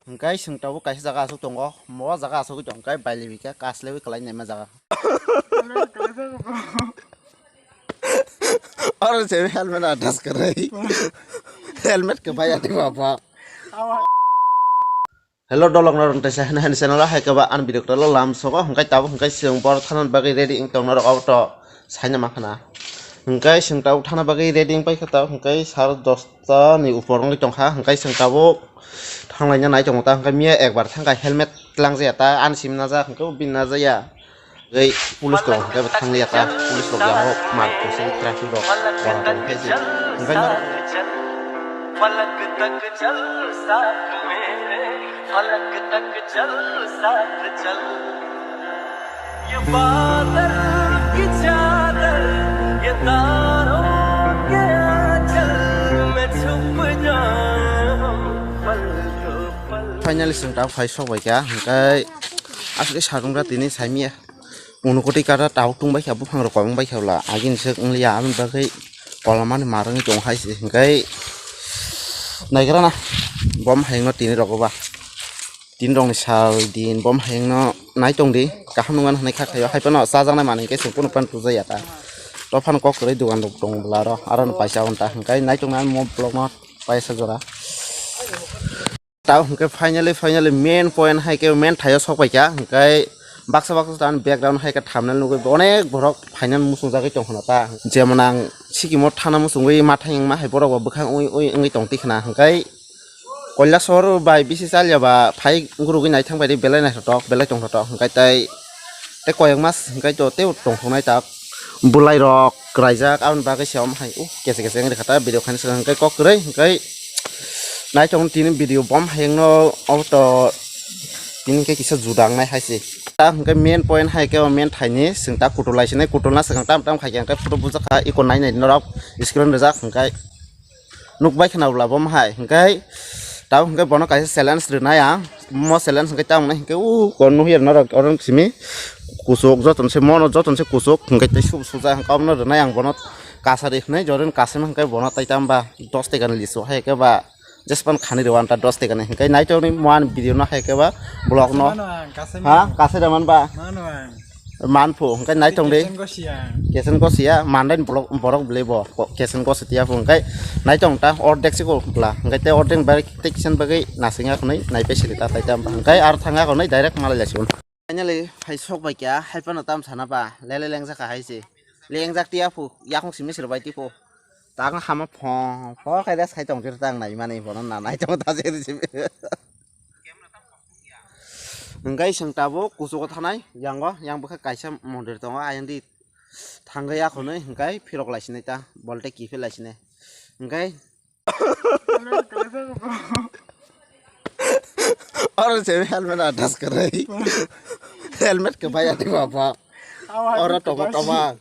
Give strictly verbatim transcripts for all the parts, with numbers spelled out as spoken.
Hwnkhe chwng tabuk kaisa jaga aswk tongo, mo jaga aswk tong khe bailibika kaslewi kwlai naima jaga. Helmet adjust kwrwi. Helmet kwbai ati baba. Hello, dolok norok tei sa hwnwi hwnwi channel o hai khe ba ani video kwtal o lam sogo hwnkhe tabuk hwnkhe chwng bor thana bagwi ready wng tong norok abo to saina ma khana. Hwnkhe chwng tabuk thana bagwi ready wng paikha tabuk hwnkhe sar dosta ni upor wngwi tongkha hwnkhe chwng tabuk thanglaina nai tongo ta hwnkhe miya ekbar thangkha helmet tlangjaya ta ani simi najak hwnkhe bini najaya. Tei police rok hwnkhe bo thanglia ta, police rok yango mar tongse traffic rok wara tong khe se hwnkhe norok. Finally chwng ta phai sok bai kha hwnkhe aswk khe sarung ra tini saimya. Unukoti kata tabuk tungbai kha, buphang rok kobong bai kha bwla, agini sek wngya, aboni bagwi kolamani mar wngwi tong hai se, hwnkhe naigra na, bom hayungno tini rogo ba, tini rokni sal din bom hayungno nai tong di, kaham nung mano hinwi kha khaio, hai phano chajaknai manwi hwnkhe chwng kunu phano tujaya ta, to phano kok kwrwi dogan rok tongo bwla aro, aro no paisa on ta, hwnkhe nai tong nai mo vlog no paisa jora. Tao hwnkhe finally, finally main point hai khe main thaio sok pai kha, hwnkhe baksa baksa tan background hai khe thumbnail nugwi onek borok final muchung jagwi tong khna ta. Jemon ang sikimo thana muchungwi ma thang ma hai borok bo bwkhang ui ui wngwi tong ti khna, hwnkhe Kailasor bai bisi chalya ba phai gurugwi naithang bai di belai naithotok, belai tongthotok, hwnkhe tai tei koyeng mas hwnkhe to tei tongthoknai ta. Bwlairok kwraijak, aboni bagwi se omo hai, uh, kese kese wng rwkha ta, video khaina swkang hwnkhe kok kwrwi, hwnkhe naithok tini video bom hayungno, obo to tini hwnkhe kisa juda wngnai hai se. Ta hwnkhe main point hai khe o main thaini, chwng ta kutulai sinai, kutulna swkang tam tam khai khe hwnkhe photo bujak kha, iko nai nai norok screen rijak hwnkhe. Nukbai khna bwla bo hai hwnkhe tabuk hwnkhe bono kaisa challenge rwnai ang. Mo challenge hwnkhe tamoni hwnkhe u kon nukya norok oro simi kuchuk joto se mono joto se kuchuk hwnkhe tei sub suja hwnkhe omono rwnai ang bono kasari hwnwi jorin kasima hwnkhe bono tai tamba dos tekani lisu hai khe ba jespan khani rw anta dos tekani hwnkhe naitokni mo ani video no hai khe ba vlog no. Mano ang kasai ha mano. Kasai da man ba. Mano ang. Manphu hwnkhe naitong de. Kesen gosia. Kesen gosia mandai borok borok bele bo ko-, kesen gosi tiya phu hwnkhe naitong ta ordek siko bla hwnkhe te ordek bai te kisen bagwi nasing ya khwnwi naipe sili ta tai ta hwnkhe ar thanga khwnwi direct malai lai sibun. Finally hai sok bai kya hai pano tam sana ba lele lengjak hai se lengjak tiya phu yakung simi sir bai tipo. Tang hama pho pho khai da sai tong tir tang nai mani bono na nai tong ta se. Hwnkhe chwng tabuk kuchugo thanai yango, yang bwkha kaisa mondir tongo, ayang di thangwi akhonwi hwnkhe phirok laisinai ta, bolte kiphil laisinai. Hwnkhe oro se helmet atas kwrwi. Helmet kwbai ani baba. Oro tobo toba.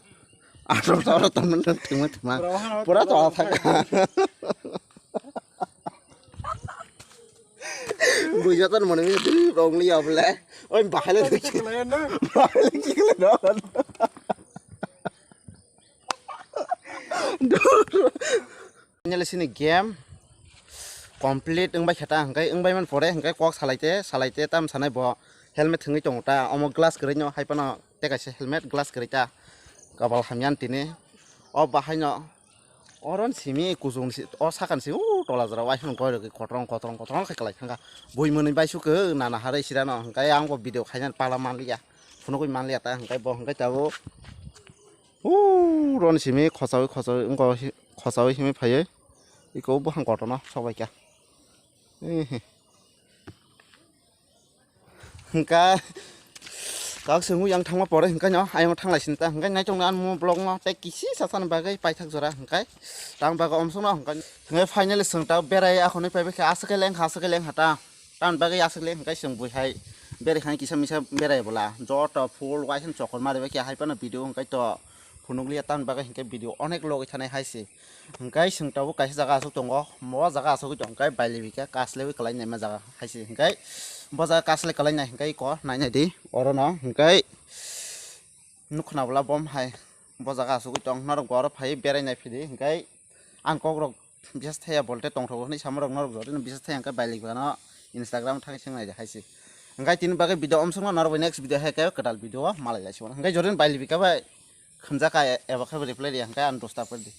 Atom toro tamo thwngma thwngma. Pura tola thangkha. Buijoton mone mi dui rong liya bole. Oi bahai le dui. Bahai le ki le don. Finally sini game complete wngbai khe ta hwnkhe wngbai man pore hwnkhe kok salaite salaite tam sanai bo helmet thwngwi tongo ta omo glass kwrwi no hai phano tei kaisa helmet glass kwrwi ta kabal hamya tini o bahai no. Oro ni simi kuchuk ni si-, o saka ni simi o tola jora o aisang goi rwgwi kotorong kotorong kotorong khe kwlai thangkha. Bui mwnwi bai sukhe nana harwi sirano hwnkhe ang bo video khainani pala manliya. Phunugwi manliya ta hwnkhe bo hwnkhe tabuk. O roni simi khochaui khochaui wngkha khochaui himwi phaiwi. Iko buphang kotorno sokbaikha. Ehe. Hwnkha kak sengwi yang thangma pore hwnkha no ayang thanglai sinta hwnkha naitok no ani mo vlog no tei kisi sasani bagwi paithak jora hwnkha tang bagwi omsong no hwnkha hwnkha finally chwng ta berai akhonwi paibai kha aswk khe lengkha aswk khe lengkha ta tamni bagwi aswk le hwnkha chwng bui hai berai kha kisa misa berai bwla joto phul waisano chokol ma ribai kha hai phano video hwnkha to phunukliya tamni bagwi hwnkha video onek logwi thanai hai se. Hwnkhe chwng tabuk kaisa jaga aswk tongo, mo jaga aswk tong khe bailibika kaslewi kwlai naima jaga hai se hwnkhe bo jaga kaslai kwlai nai hwnkhe iko nai nai di oro no hwnkhe nuk khna bwla bom hai bo jaga aswk tong norok bo oro phai berai nai phidi hwnkhe ang kok rok bisas thaya bolte tongthogo hinwi sama rok norok jotoni bisas thaya hwnkhe bailibika no Instagram thang sing nai hai se. Hingkai tini bagwi video omsong no norok bai next video hai khe kwtal video o malai lai sibon. Hingkai jorin bai libi khe bai khumjak ka eba khe reply ri hingkai ang dosta pwrdi.